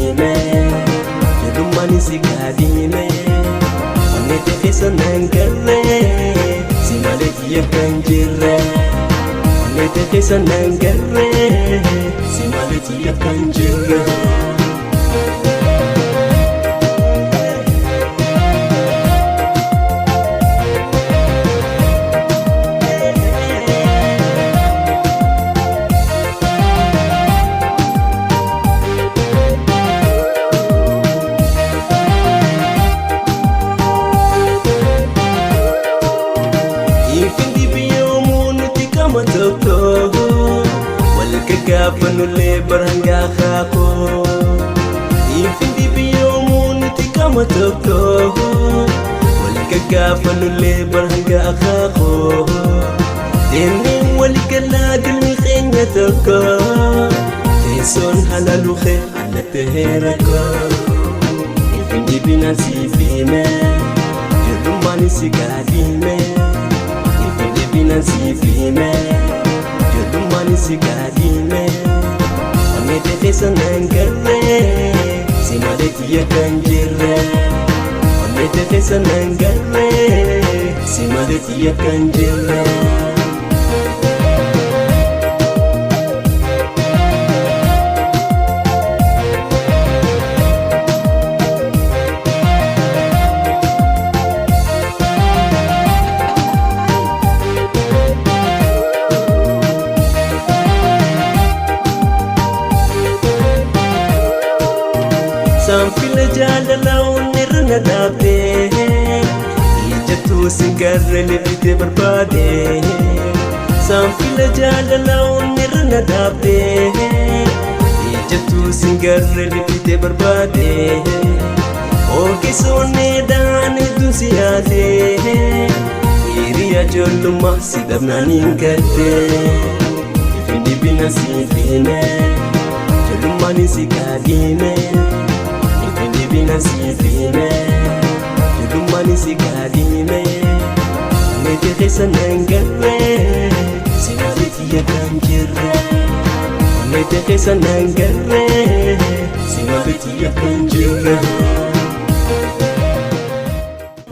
hime, ijoollummaan si kaadhime. Onnee keessa nan garree, si malee kiyya kan jirre. Onnee keessa nan garree, si malee kiyya kan jirre. Ifindi biyyoomuu nuti qama tokko, wal gaggaafannullee barangaa kaakoo. Ifindi biyyoomuu nuti qama tokko, wal gaggaafannullee barangaa kaakoo. Deemnee wal galaa galmi keenya tokko, teessoon halalu kee allattee rakkoo. Ifindi binaan siif hime, ijoollummaan si kaadhime. Ifindi binaan siif hime, ijoollummaan si kaadhime. Onnee keessa nan garree, si malee kiyya kan jirre. Onnee keessa nan garree, si malee kiyya kan jirre. Saanfila jaalala onnirra na dhaabdee, ijattuu si garree lifitee barbaade. Saanfila jaalala onnirra na dhaabdee, ijattuu si garree lifitee barbaade. Ogeessonni hedduun si yaadee, hiriyaa ijoollummaa si dhabnaan hin gaddee. Ifindi bina si hime, ijoollummaan si kaadhime. Ifindi bina si hime, ijoollummaan si kaadhime. Onnee keessa nan garree, si malee kiyya kan jirre. Onnee keessa nan garree, si malee kiyya kan jirre.